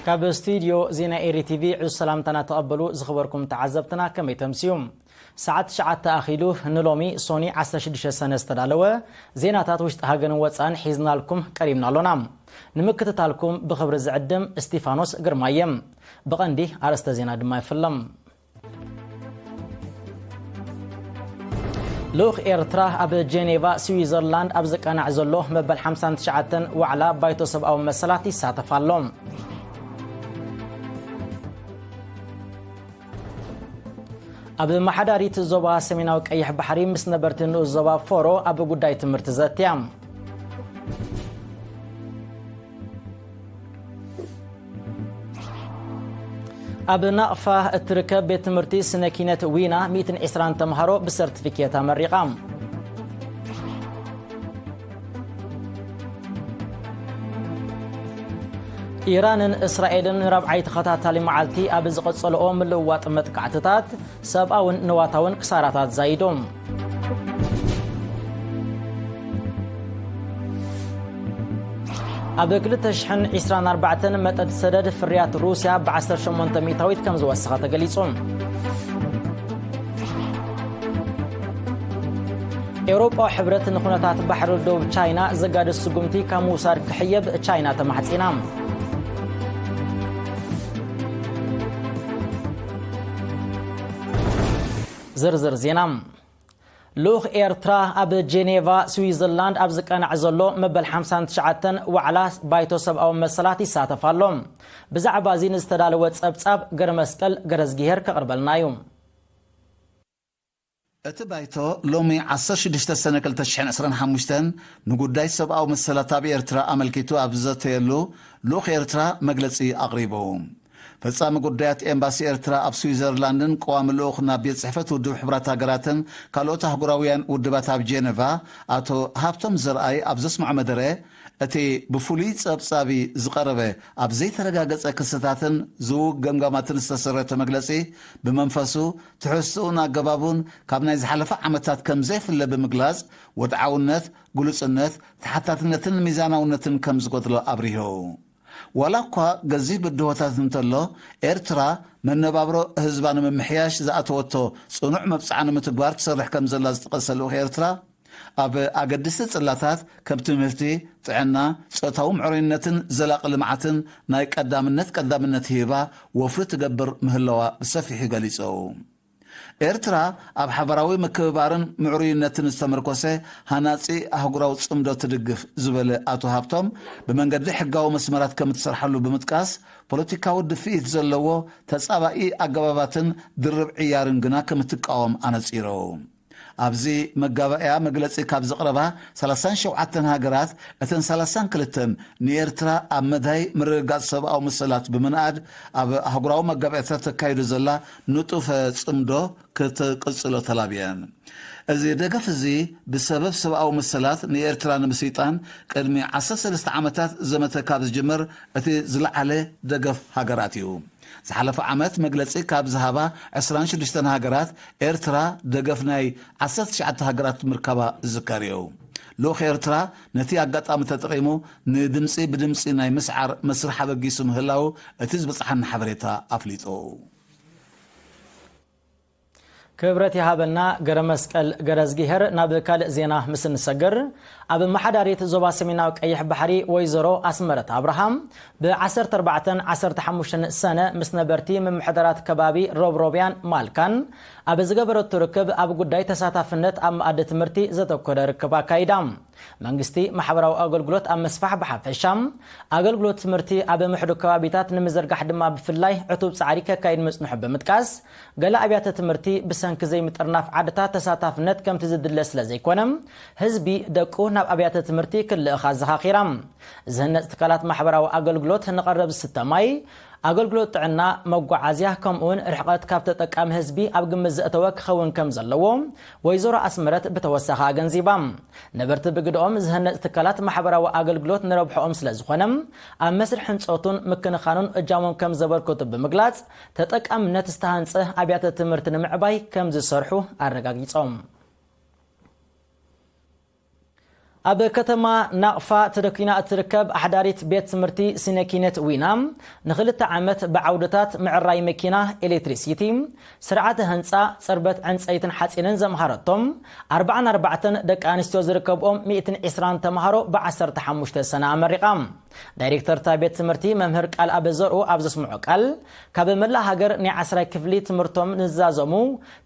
ካብ ስቱዲዮ ዜና ኤሪ ቲቪ ዕዙዝ ሰላምታና ተቐበሉ። ዝኽበርኩም ተዓዘብትና፣ ከመይ ተምስዩ? ሰዓት ትሽዓተ ኣኺሉ፣ ንሎሚ ሶኒ ዓሰርተ ሽዱሽተ ሰነ ዝተዳለወ ዜናታት ውሽጢ ሃገርን ወፃእን ሒዝናልኩም ቀሪብና ኣሎና። ንምክትታልኩም ብኽብሪ ዝዕድም እስቲፋኖስ ግርማ እየ። ብቐንዲ ኣርእስተ ዜና ድማ ይፍለም። ልኡኽ ኤርትራ ኣብ ጄኔቫ ስዊዘርላንድ ኣብ ዝቃናዕ ዘሎ መበል ሓምሳን ትሽዓተን ዋዕላ ባይቶ ሰብኣዊ መሰላት ይሳተፍ ኣሎ። ኣብ መሓዳሪት ዞባ ሰሜናዊ ቀይሕ ባሕሪ ምስ ነበርቲ ንኡስ ዞባ ፎሮ ኣብ ጉዳይ ትምህርቲ ዘትያ። ኣብ ናቕፋ እትርከብ ቤት ትምህርቲ ስነ ኪነት ዊና ሚእትን ዕስራን ተምሃሮ ብሰርቲፊኬት ኣመሪቓ። ኢራንን እስራኤልን ንራብዓይ ተኸታታሊ መዓልቲ ኣብ ዝቐጸልኦ ምልውዋጥ መጥቃዕትታት ሰብኣውን ንዋታውን ክሳራታት ዛይዶም። ኣብ ክልተ ሽሕን ዕስራን ኣርባዕተን መጠን ሰደድ ፍርያት ሩስያ ብ ዓሰርተ ሸሞንተ ሚእታዊት ከም ዝወሰኸ ተገሊጹ። ኤውሮጳዊ ሕብረት ንኩነታት ባሕሪ ደቡብ ቻይና ዘጋድስ ስጉምቲ ካብ ምውሳድ ክሕየብ ቻይና ተማሕጺና። ዝርዝር ዜና። ልኡኽ ኤርትራ ኣብ ጄኔቫ ስዊዘርላንድ ኣብ ዝቃናዕ ዘሎ መበል ሓምሳን ትሽዓተን ዋዕላ ባይቶ ሰብኣዊ መሰላት ይሳተፍ ኣሎ። ብዛዕባ እዚ ንዝተዳለወ ጸብጻብ ገረመስቀል ገረዝጊሄር ከቕርበልና እዩ። እቲ ባይቶ ሎሚ ዓሰርተ ሽዱሽተ ሰነ ክልተ ሽሕን ዕስራን ሓሙሽተን ንጉዳይ ሰብኣዊ መሰላት ኣብ ኤርትራ ኣመልኪቱ ኣብ ዝዘተየሉ ልኡኽ ኤርትራ መግለጺ ኣቕሪቡ። ፈጻሚ ጉዳያት ኤምባሲ ኤርትራ ኣብ ስዊዘርላንድን ቀዋሚ ልኡኽ ናብ ቤት ጽሕፈት ውድብ ሕቡራት ሃገራትን ካልኦት ኣህጉራውያን ውድባት ኣብ ጄኔቫ ኣቶ ሃብቶም ዘርኣይ ኣብ ዘስምዖ መደረ፣ እቲ ብፍሉይ ጸብጻቢ ዝቐረበ ኣብ ዘይተረጋገጸ ክስታትን ዝውግ ገምጋማትን ዝተሰረተ መግለጺ ብመንፈሱ ትሕዝትኡን ኣገባቡን ካብ ናይ ዝሓለፈ ዓመታት ከም ዘይፍለ ብምግላጽ፣ ወድዓውነት፣ ግሉጽነት፣ ተሓታትነትን ሚዛናውነትን ከም ዝጎድሎ ኣብሪሁ። ዋላ እኳ ገዚፍ ብድሆታት እንተሎ፣ ኤርትራ መነባብሮ ህዝባ ንምምሕያሽ ዝኣተወቶ ጽኑዕ መብጽዓ ንምትግባር ትሰርሕ ከም ዘላ ዝጠቐሰ ልኡኽ ኤርትራ፣ ኣብ ኣገድስቲ ጽላታት ከም ትምህርቲ፣ ጥዕና፣ ጾታዊ ምዕሩይነትን ዘላቒ ልምዓትን ናይ ቀዳምነት ቀዳምነት ሂባ ወፍሪ ትገብር ምህላዋ ብሰፊሑ ገሊጹ። ኤርትራ ኣብ ሓባራዊ ምክብባርን ምዕሩይነትን ዝተመርኮሰ ሃናጺ ኣህጉራዊ ጽምዶ ትድግፍ ዝበለ ኣቶ ሃብቶም፣ ብመንገዲ ሕጋዊ መስመራት ከም እትሰርሓሉ ብምጥቃስ፣ ፖለቲካዊ ድፍኢት ዘለዎ ተጻባኢ ኣገባባትን ድርብ ዕያርን ግና ከም እትቃወም ኣነጺሩ። ኣብዚ መጋባእያ መግለጺ ካብ ዘቕረባ ሰላሳን ሸውዓተን ሃገራት፣ እተን ሰላሳን ክልተን ንኤርትራ ኣብ መዳይ ምርግጋጽ ሰብኣዊ መሰላት ብምንኣድ፣ ኣብ ኣህጉራዊ መጋባእያታት ተካይዶ ዘላ ንጡፈ ጽምዶ ክትቅጽሎ ተላብየን። እዚ ደገፍ እዚ ብሰበብ ሰብኣዊ መሰላት ንኤርትራ ንምስይጣን ቅድሚ ዓሰርተ ሰለስተ ዓመታት ዘመተ ካብ ዝጅምር እቲ ዝለዓለ ደገፍ ሃገራት እዩ። ዝሓለፈ ዓመት መግለጺ ካብ ዝሃባ ዕስራን ሽዱሽተን ሃገራት፣ ኤርትራ ደገፍ ናይ ዓሰርተ ትሽዓተ ሃገራት ምርካባ ዝዝከር እዩ። ልኡኽ ኤርትራ ነቲ ኣጋጣሚ ተጠቒሙ ንድምጺ ብድምጺ ናይ ምስዓር መስርሕ ኣበጊሱ ምህላዉ እቲ ዝበጽሓና ሓበሬታ ኣፍሊጡ። ክብረት ይሃበልና ገረመስቀል ገረዝጊሄር። ናብ ካልእ ዜና ምስ እንሰግር፣ ኣብ መሓዳሪት ዞባ ሰሜናዊ ቀይሕ ባሕሪ ወይዘሮ ኣስመረት ኣብርሃም ብ ዓሰርተ ኣርባዕተን ዓሰርተ ሓሙሽተን ሰነ ምስ ነበርቲ ምምሕዳራት ከባቢ ሮብሮብያን ማልካን ኣብ ዝገበረቶ ርክብ፣ ኣብ ጉዳይ ተሳታፍነት ኣብ መኣዲ ትምህርቲ ዘተኮረ ርክብ ኣካይዳ። መንግስቲ ማሕበራዊ ኣገልግሎት ኣብ ምስፋሕ ብሓፈሻ፣ ኣገልግሎት ትምህርቲ ኣብ ምሕዱግ ከባቢታት ንምዝርጋሕ ድማ ብፍላይ ዕቱብ ጻዕሪ ከካይድ ምጽንሑ ብምጥቃስ፣ ገለ ኣብያተ ትምህርቲ ብሰንኪ ዘይምጥርናፍ ዓድታት ተሳታፍነት ከምቲ ዝድለ ስለ ዘይኮነ፣ ህዝቢ ደቁ ናብ ኣብያተ ትምህርቲ ክልእኽ ኣዘኻኺራ። ዝህነጽ ትካላት ማሕበራዊ ኣገልግሎት፣ ንቐረብ ዝስተ ማይ፣ ኣገልግሎት ጥዕና፣ መጓዓዝያ፣ ከምኡውን ርሕቐት ካብ ተጠቃሚ ህዝቢ ኣብ ግምት ዘእተወ ክኸውን ከም ዘለዎ ወይዘሮ ኣስመረት ብተወሳኺ ኣገንዚባ። ነበርቲ ብግደኦም፣ ዝህነጽ ትካላት ማሕበራዊ ኣገልግሎት ንረብሕኦም ስለ ዝኾነ፣ ኣብ መስርሕ ህንጸቱን ምክንኻኑን እጃሞም ከም ዘበርክቱ ብምግላጽ፣ ተጠቃምነት ዝተሃንጸ ኣብያተ ትምህርቲ ንምዕባይ ከም ዝሰርሑ ኣረጋጊጾም። ኣብ ከተማ ናቕፋ ተደኪና እትርከብ ኣሕዳሪት ቤት ትምህርቲ ስነኪነት ዊና ንኽልተ ዓመት ብዓውድታት ምዕራይ መኪና፣ ኤሌክትሪሲቲ፣ ስርዓተ ህንፃ፣ ፅርበት ዕንፀይትን ሓፂንን ዘምሃረቶም ኣርባዓን ኣርባዕተን ደቂ ኣንስትዮ ዝርከብኦም ሚእትን ዕስራን ተምሃሮ ብዓሰርተ ሓሙሽተ ሰነ ኣመሪቓ። ዳይሬክተር እታ ቤት ትምህርቲ መምህር ቃል ኣበ ዘርኡ ኣብ ዘስምዖ ቃል፣ ካብ መላእ ሃገር ናይ ዓስራይ ክፍሊ ትምህርቶም ንዝዛዘሙ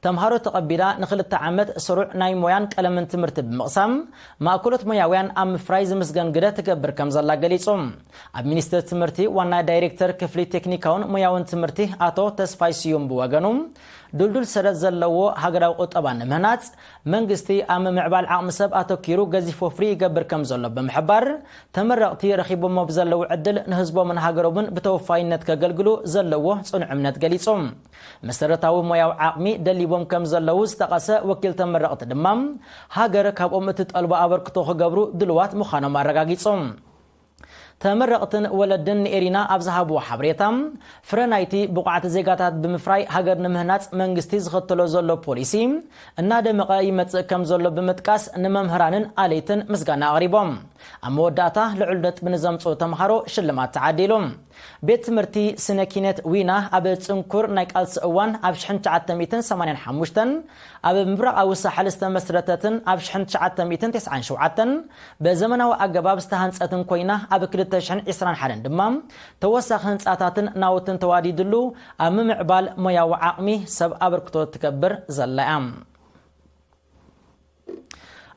ተምሃሮ ተቐቢላ ንኽልተ ዓመት ስሩዕ ናይ ሞያን ቀለምን ትምህርቲ ብምቕሳም ማእከሎት ሞያውያን ኣብ ምፍራይ ዝምስገን ግደ ትገብር ከም ዘላ ገሊጹ። ኣብ ሚኒስትሪ ትምህርቲ ዋና ዳይሬክተር ክፍሊ ቴክኒካውን ሞያውን ትምህርቲ ኣቶ ተስፋይ ስዩም ብወገኑ፣ ድልዱል ሰረት ዘለዎ ሃገራዊ ቁጠባ ንምህናጽ መንግስቲ ኣብ ምምዕባል ዓቕሚ ሰብ ኣተኪሩ ገዚፍ ወፍሪ ይገብር ከም ዘሎ ብምሕባር፣ ተመረቕቲ ረኺቦሞ ብዘለዉ ዕድል ንህዝቦምን ሃገሮምን ብተወፋይነት ከገልግሉ ዘለዎ ጽኑዕ እምነት ገሊጹ። መሰረታዊ ሞያዊ ዓቕሚ ደሊቦም ከም ዘለዉ ዝጠቐሰ ወኪል ተመረቕቲ ድማ፣ ሃገር ካብኦም እትጠልቦ ኣበርክቶ ክገብሩ ድልዋት ምዃኖም ኣረጋጊጹ። ተመረቕትን ወለድን ንኤሪና ኣብ ዝሃብዎ ሓበሬታ፣ ፍረ ናይቲ ብቑዓት ዜጋታት ብምፍራይ ሃገር ንምህናጽ መንግስቲ ዝኸተሎ ዘሎ ፖሊሲ እናደመቐ ይመጽእ ከም ዘሎ ብምጥቃስ፣ ንመምህራንን ኣለይትን ምስጋና ኣቕሪቦም። ኣብ መወዳእታ ልዑል ነጥቢ ንዘምጽኡ ተምሃሮ ሽልማት ተዓዲሉ። ቤት ትምህርቲ ስነ ኪነት ዊና ኣብ ጽንኩር ናይ ቃልሲ እዋን ኣብ ሽሕን ትሽዓተ ሚእትን ሰማንያን ሓሙሽተን ኣብ ምብራቓዊ ሳሕል ዝተመስረተትን ኣብ ሽሕን ትሽዓተ ሚእትን ተስዓን ሸውዓተን ብዘመናዊ ኣገባብ ዝተሃንጸትን ኮይና፣ ኣብ ክልተ ሽሕን ዕስራን ሓደን ድማ ተወሳኺ ህንጻታትን ናውትን ተዋዲድሉ ኣብ ምምዕባል ሞያዊ ዓቕሚ ሰብ ኣበርክቶ ትገብር ዘላ እያ።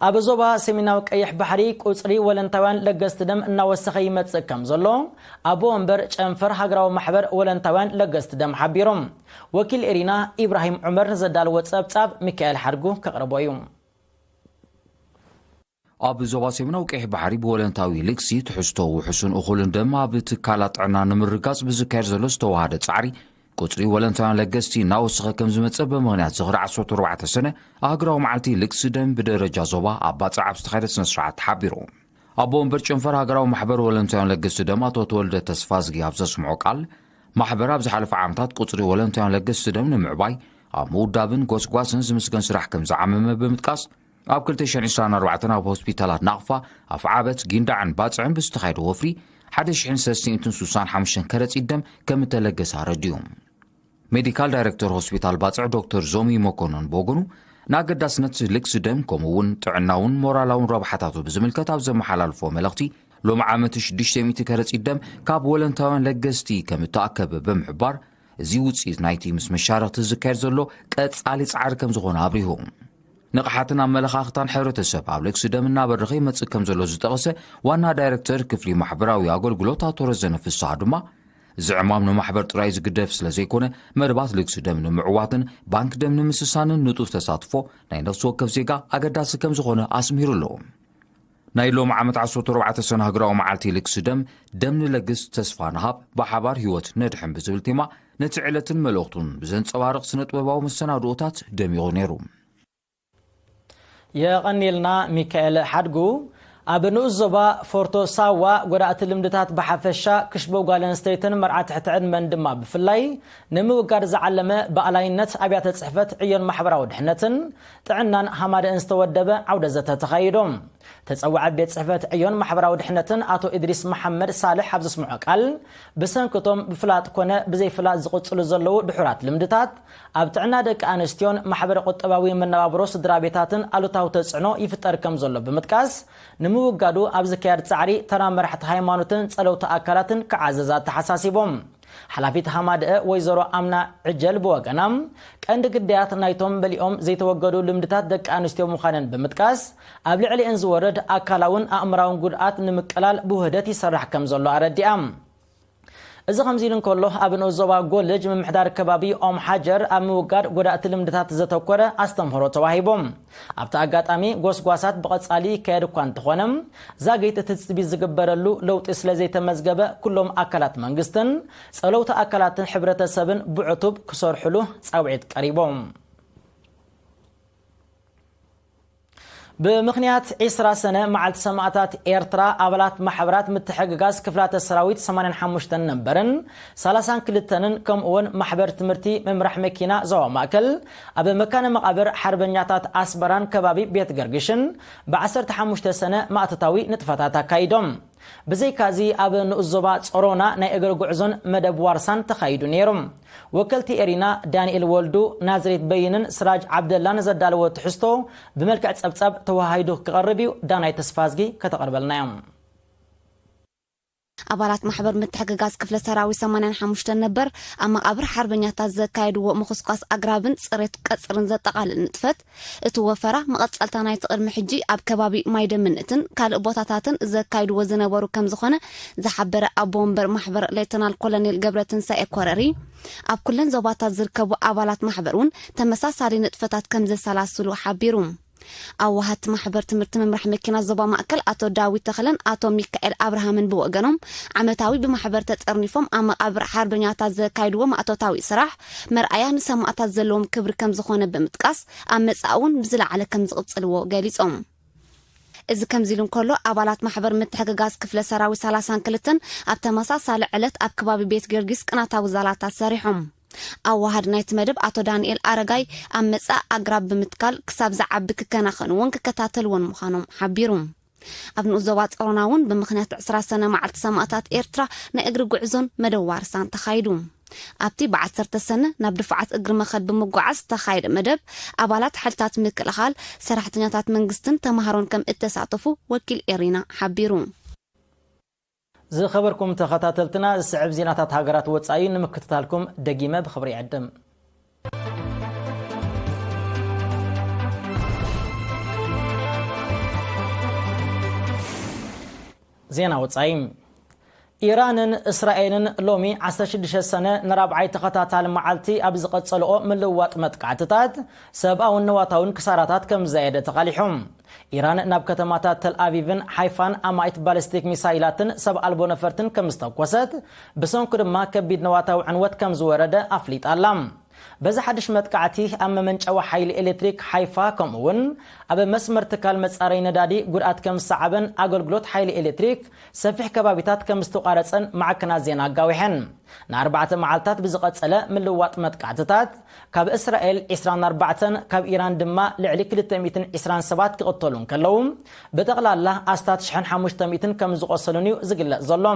ኣብ ዞባ ሰሜናዊ ቀይሕ ባሕሪ ቁጽሪ ወለንታውያን ለገስቲ ደም እናወሰኸ ይመጽእ ከም ዘሎ ኣቦ ወንበር ጨንፈር ሃገራዊ ማሕበር ወለንታውያን ለገስቲ ደም ሓቢሮም። ወኪል ኤሪና ኢብራሂም ዑመር ንዘዳለዎ ጸብጻብ ሚካኤል ሓድጉ ከቕርቦ እዩ። ኣብ ዞባ ሰሜናዊ ቀይሕ ባሕሪ ብወለንታዊ ልግሲ ትሕዝቶ ውሑስን እኹልን ደም ኣብ ትካላት ጥዕና ንምርጋጽ ብዝካየድ ዘሎ ዝተዋሃደ ጻዕሪ፣ ቁጽሪ ወለንታውያን ለገስቲ እናወሰኸ ከም ዝመጸ ብምኽንያት ዝኽሪ ዓሰርተ ኣርባዕተ ሰነ ኣህግራዊ መዓልቲ ልግሲ ደም ብደረጃ ዞባ ኣብ ባጽዕ ኣብ ዝተኻየደ ስነ ስርዓት ተሓቢሩ። ኣቦ ወንበር ጨንፈር ሃገራዊ ማሕበር ወለንታውያን ለገስቲ ደም ኣቶ ተወልደ ተስፋዝጊ ኣብ ዘስምዖ ቃል፣ ማሕበር ኣብ ዝሓለፈ ዓመታት ቁጽሪ ወለንታውያን ለገስቲ ደም ንምዕባይ ኣብ ምውዳብን ጎስጓስን ዝምስገን ስራሕ ከም ዝዓመመ ብምጥቃስ፣ ኣብ ክልተ ሽሕን ዕስራን ኣርባዕተን ኣብ ሆስፒታላት ናቕፋ፣ ኣፍዓበት፣ ጊንዳዕን ባጽዕን ብዝተኻየደ ወፍሪ ሓደ ሽሕን ሰለስተ ሚእትን ስሳን ሓሙሽተን ከረጺት ደም ከም እተለገሰ ኣረዲኡ። ሜዲካል ዳይሬክተር ሆስፒታል ባጽዕ ዶክተር ዞሚ መኮነን ብወገኑ፣ ንኣገዳስነት ልግሲ ደም ከምኡ እውን ጥዕናውን ሞራላውን ረብሓታቱ ብዝምልከት ኣብ ዘመሓላልፎ መልእኽቲ፣ ሎሚ ዓመት ሽዱሽተ ሚእቲ ከረጺት ደም ካብ ወለንታውያን ለገስቲ ከም እተኣከበ ብምሕባር፣ እዚ ውጽኢት ናይቲ ምስ መሻርኽቲ ዝካየድ ዘሎ ቀጻሊ ጻዕሪ ከም ዝኾነ ኣብሪሁ። ንቕሓትን ኣመለኻኽታን ሕብረተሰብ ኣብ ልግሲ ደም እናበረኸ ይመጽእ ከም ዘሎ ዝጠቐሰ ዋና ዳይሬክተር ክፍሊ ማሕበራዊ ኣገልግሎት ኣቶ ረዘነ ፍስሓ ድማ፣ እዚ ዕማም ንማሕበር ጥራይ ዝግደፍ ስለ ዘይኮነ፣ መደባት ልግሲ ደም ንምዕዋትን ባንክ ደም ንምስሳንን ንጡፍ ተሳትፎ ናይ ነፍሲ ወከፍ ዜጋ ኣገዳሲ ከም ዝኾነ ኣስሚሩ ኣሎ። ናይ ሎም ዓመት ዓሰርተ ኣርባዕተ ሰነ ሃገራዊ መዓልቲ ልግሲ ደም፣ ደም ንለግስ ተስፋ ንሃብ፣ ብሓባር ህይወት ነድሕን ብዝብል ቴማ ነቲ ዕለትን መልእኽቱን ብዘንጸባርቕ ስነ ጥበባዊ መሰናድኦታት ደሚቑ ነይሩ። የቐኒልና ሚካኤል ሓድጉ። ኣብ ንኡስ ዞባ ፎርቶ ሳዋ ጎዳእቲ ልምድታት ብሓፈሻ ክሽቦ ጓል ኣንስተይትን መርዓ ትሕቲ ዕድመን ድማ ብፍላይ ንምውጋድ ዝዓለመ ብኣላይነት ኣብያተ ጽሕፈት ዕዮን ማሕበራዊ ድሕነትን ጥዕናን ሃማደእን ዝተወደበ ዓውደ ዘተ ተኻይዶም። ተጸዋዒ ቤት ጽሕፈት ዕዮን ማሕበራዊ ድሕነትን ኣቶ ኢድሪስ መሓመድ ሳልሕ ኣብ ዘስምዖ ቃል፣ ብሰንክቶም ብፍላጥ ኮነ ብዘይፍላጥ ዝቕጽሉ ዘለዉ ድሑራት ልምድታት ኣብ ጥዕና ደቂ ኣንስትዮን ማሕበረ ቁጠባዊ መነባብሮ ስድራ ቤታትን ኣሉታዊ ተጽዕኖ ይፍጠር ከም ዘሎ ብምጥቃስ፣ ንምውጋዱ ኣብ ዝካየድ ጻዕሪ ተራ መራሕቲ ሃይማኖትን ጸለውቲ ኣካላትን ክዓዘዝ ኣተሓሳሲቦም። ሓላፊት ሃማደአ ወይዘሮ ኣምና ዕጀል ብወገና፣ ቀንዲ ግዳያት ናይቶም በሊኦም ዘይተወገዱ ልምድታት ደቂ ኣንስትዮ ምዃነን ብምጥቃስ፣ ኣብ ልዕሊአን ዝወርድ ኣካላውን ኣእምራውን ጉድኣት ንምቅላል ብውህደት ይሰራሕ ከም ዘሎ ኣረዲኣ። እዚ ከምዚ ኢሉ እንከሎ፣ ኣብ ንኡስ ዞባ ጎልጅ ምምሕዳር ከባቢ ኦም ሓጀር ኣብ ምውጋድ ጎዳእቲ ልምድታት ዘተኮረ ኣስተምህሮ ተዋሂቦም። ኣብቲ ኣጋጣሚ ጎስጓሳት ብቐጻሊ ይካየድ እኳ እንተኾነ፣ ዛጊት እቲ ትጽቢት ዝግበረሉ ለውጢ ስለ ዘይተመዝገበ፣ ኩሎም ኣካላት መንግስትን ጸለውቲ ኣካላትን ሕብረተሰብን ብዕቱብ ክሰርሕሉ ጻውዒት ቀሪቦም። ብምኽንያት ዒስራ ሰነ መዓልቲ ሰማእታት ኤርትራ፣ ኣባላት ማሕበራት ምትሕግጋዝ ክፍላተ ሰራዊት ሰማንያን ሓሙሽተን ነንበርን ሰላሳን ክልተንን፣ ከምኡውን ማሕበር ትምህርቲ ምምራሕ መኪና ዞባ ማእከል፣ ኣብ መካነ መቓብር ሓርበኛታት ኣስመራን ከባቢ ቤት ገርግሽን ብዓሰርተ ሓሙሽተ ሰነ ማእቶታዊ ንጥፈታት ኣካይዶም። ብዘይካዚ፣ ኣብ ንኡስ ዞባ ጾሮና ናይ እግሪ ጉዕዞን መደብ ዋርሳን ተኻይዱ ነይሩ። ወከልቲ ኤሪና ዳንኤል ወልዱ፣ ናዝሬት በይንን ስራጅ ዓብደላን ዘዳለዎ ትሕዝቶ ብመልክዕ ጸብጻብ ተወሃሂዱ ክቐርብ እዩ። ዳናይ ተስፋዝጊ ከተቕርበልና እዮም። ኣባላት ማሕበር ምትሕግጋዝ ክፍለ ሰራዊት ሰማንያን ሓሙሽተን ነበር ኣብ መቓብር ሓርበኛታት ዘካየድዎ ምኹስኳስ ኣግራብን ጽሬት ቀጽርን ዘጠቓልል ንጥፈት፣ እቲ ወፈራ መቐጸልታ ናይቲ ቅድሚ ሕጂ ኣብ ከባቢ ማይደምንትን ካልእ ቦታታትን ዘካይድዎ ዝነበሩ ከም ዝኾነ ዝሓበረ ኣቦ ወንበር ማሕበር ሌተናል ኮሎኔል ገብረትንሳኤ ኮረሪ፣ ኣብ ኩለን ዞባታት ዝርከቡ ኣባላት ማሕበር እውን ተመሳሳሊ ንጥፈታት ከም ዘሰላስሉ ሓቢሩ። ኣዋሃድቲ ማሕበር ትምህርቲ ምምራሕ መኪና ዞባ ማእከል ኣቶ ዳዊት ተኽለን ኣቶ ሚካኤል ኣብርሃምን ብወገኖም፣ ዓመታዊ ብማሕበር ተጠርኒፎም ኣብ መቓብር ሓርበኛታት ዘካይድዎ ማእቶታዊ ስራሕ መርኣያ ንሰማእታት ዘለዎም ክብሪ ከም ዝኾነ ብምጥቃስ፣ ኣብ መጻኢ እውን ብዝለዓለ ከም ዝቕጽልዎ ገሊጾም። እዚ ከምዚ ኢሉ እንከሎ፣ ኣባላት ማሕበር ምትሕግጋዝ ክፍለ ሰራዊት ሰላሳን ክልተን ኣብ ተመሳሳሊ ዕለት ኣብ ከባቢ ቤት ጊዮርጊስ ቅናታዊ ዛላታት ሰሪሖም። ኣዋሃድ ናይቲ መደብ ኣቶ ዳንኤል ኣረጋይ፣ ኣብ መጻኢ ኣግራብ ብምትካል ክሳብ ዝዓቢ ክከናኸንዎን ክከታተልዎን ምዃኖም ሓቢሩ። ኣብ ንኡስ ዞባ ጸሮና እውን ብምኽንያት ዕስራ ሰነ መዓልቲ ሰማእታት ኤርትራ ናይ እግሪ ጉዕዞን መደብ ዋርሳን ተኻይዱ። ኣብቲ ብዓሰርተ ሰነ ናብ ድፋዓት እግሪ መኸድ ብምጓዓዝ ዝተኻየደ መደብ፣ ኣባላት ሓይልታት ምክልኻል፣ ሰራሕተኛታት መንግስትን ተምሃሮን ከም እተሳተፉ ወኪል ኤሪና ሓቢሩ። ዝኸበርኩም ተኸታተልትና፣ ዝስዕብ ዜናታት ሃገራት ወጻኢ ንምክትታልኩም ደጊመ ብኽብሪ ይዕድም። ዜና ወጻኢ። ኢራንን እስራኤልን ሎሚ ዓሰርተ ሽዱሽተ ሰነ ንራብዓይ ተኸታታሊ መዓልቲ ኣብ ዝቐጸልኦ ምልውዋጥ መጥቃዕትታት፣ ሰብኣውን ንዋታውን ክሳራታት ከም ዝዛየደ ተቓሊሖም። ኢራን ናብ ከተማታት ተል ኣቪቭን ሓይፋን ኣማኢት ባሊስቲክ ሚሳይላትን ሰብ ኣልቦ ነፈርትን ከም ዝተኮሰት፣ ብሰንኩ ድማ ከቢድ ንዋታዊ ዕንወት ከም ዝወረደ ኣፍሊጣ ኣላ። በዚ ሓድሽ መጥቃዕቲ፣ ኣብ መመንጨዊ ሓይሊ ኤሌክትሪክ ሓይፋ፣ ከምኡ እውን ኣብ መስመር ትካል መጻረይ ነዳዲ ጉድኣት ከም ዝሰዓበን ኣገልግሎት ሓይሊ ኤሌክትሪክ ሰፊሕ ከባቢታት ከም ዝተቋረጸን ማዕከናት ዜና ኣጋዊሐን። ንኣርባዕተ መዓልታት ብዝቐጸለ ምልዋጥ መጥቃዕትታት፣ ካብ እስራኤል ዕስራን ኣርባዕተን፣ ካብ ኢራን ድማ ልዕሊ ክልተ ሚእትን ዕስራን ሰባት ክቕተሉ እንከለዉ፣ ብጠቕላላ ኣስታት ሽሕን ሓሙሽተ ሚእትን ከም ዝቖሰሉን እዩ ዝግለጽ ዘሎ።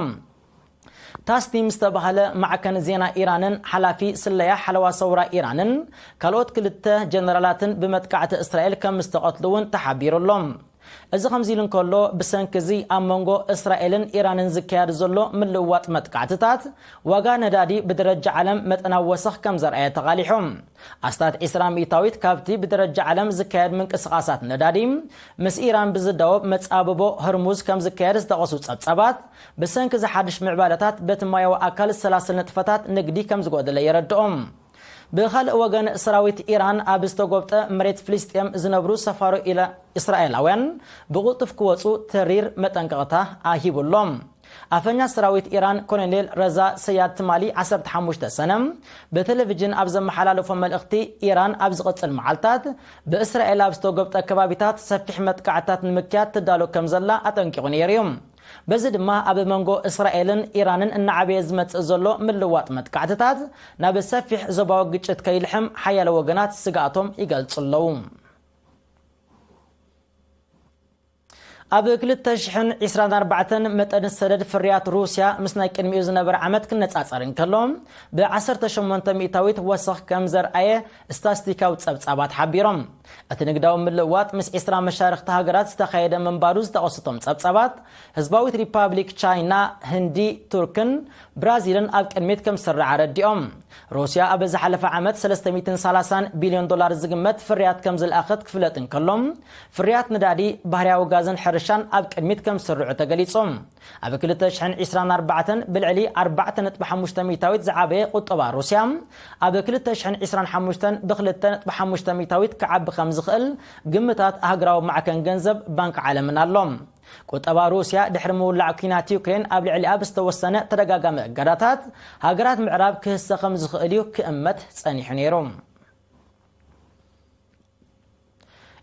ታስኒም ዝተባህለ ማዕከን ዜና ኢራንን ሓላፊ ስለያ ሓለዋ ሰውራ ኢራንን ካልኦት ክልተ ጀነራላትን ብመጥቃዕቲ እስራኤል ከም ዝተቐትሉ እውን ተሓቢሩ ኣሎ። እዚ ከምዚ ኢሉ እንከሎ፣ ብሰንኪ እዚ ኣብ መንጎ እስራኤልን ኢራንን ዝካየድ ዘሎ ምልውዋጥ መጥቃዕትታት፣ ዋጋ ነዳዲ ብደረጃ ዓለም መጠናዊ ወሰኽ ከም ዘርኣየ ተቓሊሑ። ኣስታት ዕስራ ሚእታዊት ካብቲ ብደረጃ ዓለም ዝካየድ ምንቅስቓሳት ነዳዲ፣ ምስ ኢራን ብዝዳወብ መጻብቦ ህርሙዝ ከም ዝካየድ ዝጠቐሱ ጸብጻባት፣ ብሰንኪ እዚ ሓድሽ ምዕባለታት በቲ ማያዊ ኣካል ዝሰላሰል ንጥፈታት ንግዲ ከም ዝጎደለ የረድኦም። ብኻልእ ወገን፣ ሰራዊት ኢራን ኣብ ዝተጎብጠ መሬት ፍልስጤም ዝነብሩ ሰፋሮ ኢላ-፣ እስራኤላውያን ብቕልጡፍ ክወጹ ተሪር መጠንቀቕታ ኣሂቡ ኣሎ። ኣፈኛ ሰራዊት ኢራን ኮሎኔል ረዛ ሰያድ ትማሊ ዓሰርተ ሓሙሽተ ሰነ ብቴሌቪዥን ኣብ ዘመሓላለፎ መልእኽቲ፣ ኢራን ኣብ ዝቕጽል መዓልታት ብእስራኤል ኣብ ዝተጎብጠ ከባቢታት ሰፊሕ መጥቃዕታት ንምክያድ ትዳሎ ከም ዘላ ኣጠንቂቑ ነይሩ እዩ። በዚ ድማ ኣብ መንጎ እስራኤልን ኢራንን እናዓበየ ዝመጽእ ዘሎ ምልዋጥ መጥቃዕትታት ናብ ሰፊሕ ዞባዊ ግጭት ከይልሕም ሓያለ ወገናት ስግኣቶም ይገልጹ ኣለዉ። ኣብ ክልተ ሽሕን ዕስራን ኣርባዕተን መጠን ሰደድ ፍርያት ሩስያ ምስ ናይ ቅድሚኡ ዝነበረ ዓመት ክነጻጸር እንከሎ፣ ብዓሰርተ ሸሞንተ ሚእታዊት ወሰኽ ከም ዘርኣየ ስታስቲካዊ ጸብጻባት ሓቢሮም። እቲ ንግዳዊ ምልውዋጥ ምስ ዕስራ መሻርኽቲ ሃገራት ዝተኻየደ ምንባሩ ዝጠቐሱ እቶም ጸብጻባት፣ ህዝባዊት ሪፓብሊክ ቻይና፣ ህንዲ፣ ቱርክን ብራዚልን ኣብ ቅድሚት ከም ዝስርዓ ኣረዲኦም። ሩስያ ኣብ ዝሓለፈ ዓመት ሰለስተ ሚእትን ሰላሳን ቢልዮን ዶላር ዝግመት ፍርያት ከም ዝለኣኸት ክፍለጥ እንከሎ፣ ፍርያት ነዳዲ፣ ባህርያዊ ጋዝን ሕርሻን ኣብ ቅድሚት ከም ዝስርዑ ተገሊጹ። ኣብ ክልተ ሽሕን ዕስራን ኣርባዕተን ብልዕሊ ኣርባዕተ ነጥቢ ሓሙሽተ ሚእታዊት ዝዓበየ ቁጠባ ሩስያ፣ ኣብ ክልተ ሽሕን ዕስራን ሓሙሽተን ብክልተ ነጥቢ ሓሙሽተ ሚእታዊት ክዓቢ ከም ዝኽእል ግምታት ኣህጉራዊ ማዕከን ገንዘብ ባንክ ዓለምን ኣሎ። ቁጠባ ሩስያ ድሕሪ ምውላዕ ኲናት ዩክሬን ኣብ ልዕሊኣ ብዝተወሰነ ተደጋጋሚ እገዳታት ሃገራት ምዕራብ ክህሰ ከም ዝኽእል እዩ ክእመት ጸኒሑ ነይሩ።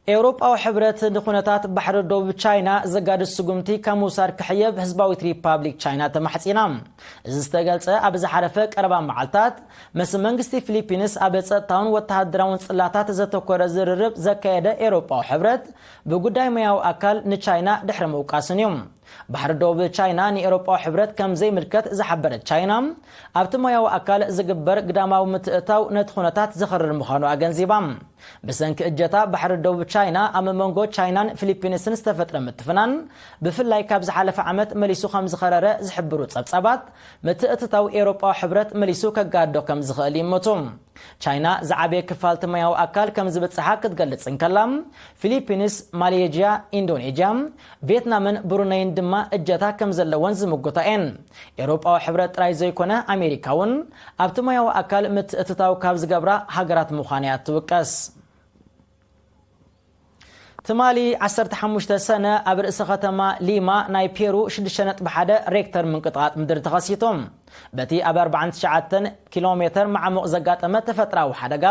ኤውሮጳዊ ሕብረት ንኹነታት ባሕሪ ደቡብ ቻይና ዘጋድድ ስጉምቲ ካብ ምውሳድ ክሕየብ ህዝባዊት ሪፓብሊክ ቻይና ተማሕጺና። እዚ ዝተገልጸ ኣብ ዝሓለፈ ቀረባ መዓልታት፣ ምስ መንግስቲ ፊሊፒንስ ኣብ ጸጥታውን ወተሃደራውን ጽላታት ዘተኮረ ዝርርብ ዘካየደ ኤውሮጳዊ ሕብረት፣ ብጉዳይ ማያዊ ኣካል ንቻይና ድሕሪ ምውቃስን እዩ። ባሕሪ ደቡብ ቻይና ንኤውሮጳዊ ሕብረት ከም ዘይምልከት ዝሓበረት ቻይና፣ ኣብቲ ማያዊ ኣካል ዝግበር ግዳማዊ ምትእትታው ነቲ ኩነታት ዘኽርር ምዃኑ ኣገንዚባ። ብሰንኪ እጀታ ባሕሪ ደቡብ ቻይና ኣብ መንጎ ቻይናን ፊሊፒንስን ዝተፈጥረ ምትፍናን፣ ብፍላይ ካብ ዝሓለፈ ዓመት መሊሱ ከም ዝኸረረ ዝሕብሩ ጸብጻባት፣ ምትእትታው ኤውሮጳዊ ሕብረት መሊሱ ከጋድዶ ከም ዝኽእል ይምቱ። ቻይና ዝዓበየ ክፋል እቲ ማያዊ ኣካል ከም ዝበጽሓ ክትገልጽ እንከላ፣ ፊሊፒንስ፣ ማሌዥያ፣ ኢንዶኔዥያ፣ ቪየትናምን ብሩነይን ድማ እጀታ ከም ዘለወን ዝምጉታ እየን። ኤውሮጳዊ ሕብረት ጥራይ ዘይኮነ፣ ኣሜሪካ እውን ኣብቲ ማያዊ ኣካል ምትእትታው ካብ ዝገብራ ሃገራት ምዃና እያ ትውቀስ። ትማሊ ዓሰርተ ሓሙሽተ ሰነ ኣብ ርእሰ ከተማ ሊማ ናይ ፔሩ ሽዱሽተ ነጥቢ ሓደ ሬክተር ምንቅጥቓጥ ምድሪ ተኸሲቱ። በቲ ኣብ ኣርባዓን ትሽዓተን ኪሎ ሜተር ማዕሙቕ ዘጋጠመ ተፈጥራዊ ሓደጋ፣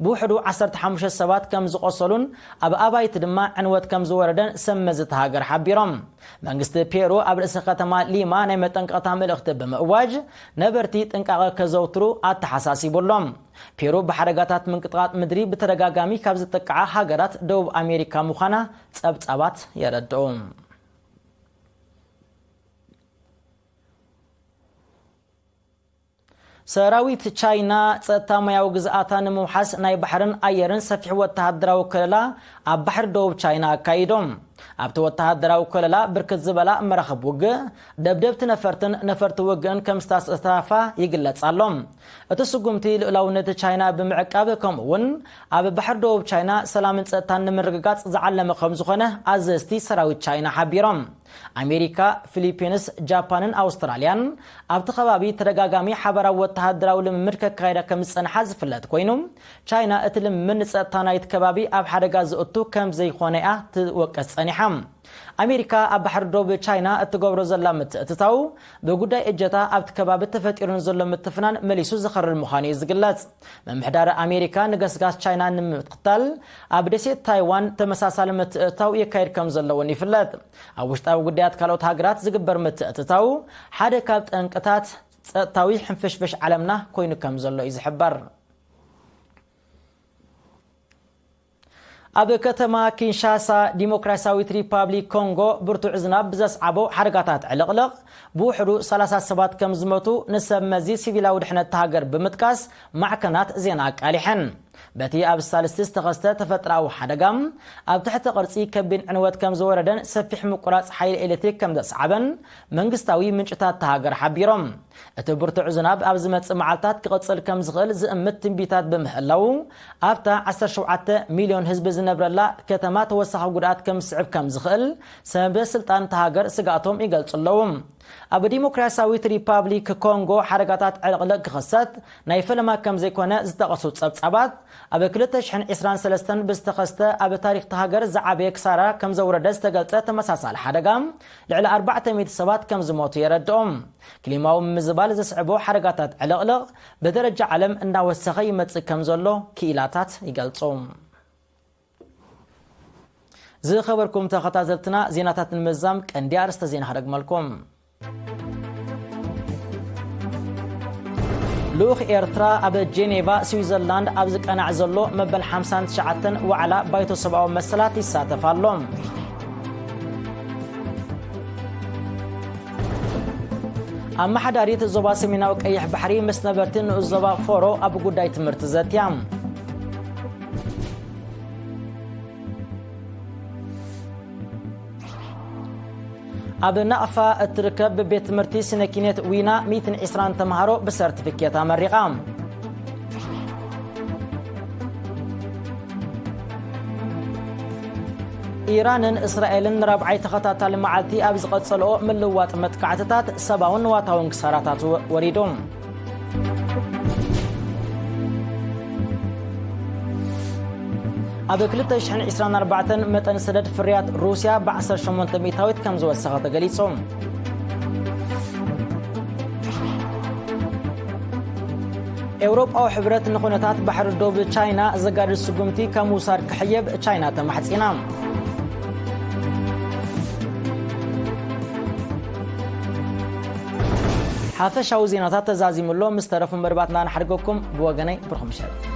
ብውሕዱ ዓሰርተ ሓሙሽተ ሰባት ከም ዝቖሰሉን ኣብ ኣባይቲ ድማ ዕንወት ከም ዝወረደን ሰብ መዚ እታ ሃገር ሓቢሮም። መንግስቲ ፔሩ ኣብ ርእሰ ከተማ ሊማ ናይ መጠንቀቕታ መልእኽቲ ብምእዋጅ፣ ነበርቲ ጥንቃቐ ከዘውትሩ ኣተሓሳሲቡ ኣሎ። ፔሩ ብሓደጋታት ምንቅጥቓጥ ምድሪ ብተደጋጋሚ ካብ ዝጥቅዓ ሃገራት ደቡብ ኣሜሪካ ምዃና ጸብጻባት የረድኡ። ሰራዊት ቻይና ጸጥታ ማያዊ ግዝኣታ ንምውሓስ ናይ ባሕርን ኣየርን ሰፊሕ ወተሃደራዊ ከለላ ኣብ ባሕሪ ደቡብ ቻይና ኣካይዶም። ኣብቲ ወተሃደራዊ ከለላ ብርክት ዝበላ መራኽብ ውግእ፣ ደብደብቲ ነፈርትን ነፈርቲ ውግእን ከም ዝተሳተፋ ይግለጽ ኣሎ። እቲ ስጉምቲ ልኡላውነት ቻይና ብምዕቃብ፣ ከምኡ እውን ኣብ ባሕሪ ደቡብ ቻይና ሰላምን ጸጥታን ንምርግጋጽ ዝዓለመ ከም ዝኾነ ኣዘዝቲ ሰራዊት ቻይና ሓቢሮም። ኣሜሪካ፣ ፊሊፒንስ፣ ጃፓንን ኣውስትራልያን ኣብቲ ከባቢ ተደጋጋሚ ሓበራዊ ወተሃደራዊ ልምምድ ከካየዳ ከም ዝጸንሓ ዝፍለጥ ኮይኑ፣ ቻይና እቲ ልምምድ ንጸጥታ ናይቲ ከባቢ ኣብ ሓደጋ ዘእቱ ከም ዘይኮነ እያ ትወቀስ ጸኒሓ። ኣሜሪካ ኣብ ባሕሪ ዶብ ቻይና እትገብሮ ዘላ ምትእትታው፣ ብጉዳይ እጀታ ኣብቲ ከባቢ ተፈጢሩ ንዘሎ ምትፍናን መሊሱ ዘኸርር ምዃኑ እዩ ዝግለጽ። ምምሕዳር ኣሜሪካ ንገስጋስ ቻይና ንምክታል ኣብ ደሴት ታይዋን ተመሳሳሊ ምትእትታው የካይድ ከም ዘለውን ይፍለጥ። ኣብ ውሽጣዊ ጉዳያት ካልኦት ሃገራት ዝግበር ምትእትታው ሓደ ካብ ጠንቅታት ጸጥታዊ ሕንፍሽፍሽ ዓለምና ኮይኑ ከም ዘሎ እዩ ዝሕበር። ኣብ ከተማ ኪንሻሳ ዲሞክራሲያዊት ሪፓብሊክ ኮንጎ ብርቱዕ ዝናብ ብዘስዓቦ ሓደጋታት ዕልቕልቕ ብውሕዱ ሰላሳ ሰባት ከም ዝሞቱ ንሰብ መዚ ሲቪላዊ ድሕነት እታ ሃገር ብምጥቃስ ማዕከናት ዜና ኣቃሊሐን። በቲ ኣብ ሳልስቲ ዝተኸስተ ተፈጥሮኣዊ ሓደጋ፣ ኣብ ትሕቲ ቅርጺ ከቢድ ዕንወት ከም ዝወረደን ሰፊሕ ምቁራጽ ሓይሊ ኤሌክትሪክ ከም ዘስዓበን መንግስታዊ ምንጭታት እታ ሃገር ሓቢሮም። እቲ ብርቱዕ ዝናብ ኣብ ዝመጽእ መዓልታት ክቕጽል ከም ዝኽእል ዝእምት ትንቢታት ብምህላው፣ ኣብታ ዓሰርተ ሸውዓተ ሚልዮን ህዝቢ ዝነብረላ ከተማ ተወሳኺ ጉድኣት ከም ዝስዕብ ከም ዝኽእል ሰበ ስልጣን እታ ሃገር ስግኣቶም ይገልጹ ኣለዉ። ኣብ ዲሞክራሲያዊት ሪፓብሊክ ኮንጎ ሓደጋታት ዕልቕልቕ ክኽሰት ናይ ፈለማ ከም ዘይኮነ ዝጠቐሱ ጸብጻባት፣ ኣብ ክልተ ሽሕን ዕስራን ሰለስተን ብዝተኸስተ ኣብ ታሪኽ እታ ሃገር ዝዓበየ ክሳራ ከም ዘውረደ ዝተገልጸ ተመሳሳሊ ሓደጋ፣ ልዕሊ ኣርባዕተ ሚእቲ ሰባት ከም ዝሞቱ የረድኦም። ክሊማዊ ምምዝባል ዘስዕቦ ሓደጋታት ዕልቕልቕ ብደረጃ ዓለም እናወሰኸ ይመጽእ ከም ዘሎ ክኢላታት ይገልጹ። ዝኸበርኩም ተኸታተልትና፣ ዜናታት ንምዛም ቀንዲ ኣርእስተ ዜና ክደግመልኩም። ልኡኽ ኤርትራ ኣብ ጄኔቫ ስዊዘርላንድ ኣብ ዝቀናዕ ዘሎ መበል ሓምሳን ትሽዓተን ዋዕላ ባይቶ ሰብኣዊ መሰላት ይሳተፍ ኣሎ። ኣመሓዳሪት ዞባ ሰሜናዊ ቀይሕ ባሕሪ ምስ ነበርቲ ንኡስ ዞባ ፎሮ ኣብ ጉዳይ ትምህርቲ ዘትያ። ኣብ ናቕፋ እትርከብ ቤት ትምህርቲ ስነ ኪነት ዊና ሚእትን ዕስራን ተምሃሮ ብሰርቲፊኬት ኣመሪቓ። ኢራንን እስራኤልን ንራብዓይ ተኸታታሊ መዓልቲ ኣብ ዝቐጸልኦ ምልዋጥ መጥቃዕትታት ሰብኣውን ንዋታውን ክሳራታት ወ-፣ ወሪዱ። ኣብ ክልተ ሽሕን ዕስራን ኣርባዕተን መጠን ሰደድ ፍርያት ሩስያ ብዓሰርተ ሸሞንተ ሚእታዊት ከም ዝወሰኸ ተገሊጹ። ኤውሮጳዊ ሕብረት ንኹነታት ባሕሪ ዶብ ቻይና ዘጋድድ ስጉምቲ ካብ ምውሳድ ክሕየብ ቻይና ተማሕጺና። ሓፈሻዊ ዜናታት ተዛዚሙ ኣሎ። ምስ ተረፉ መደባትና ንሓድገኩም። ብወገነይ ብሩኽ ምሸት።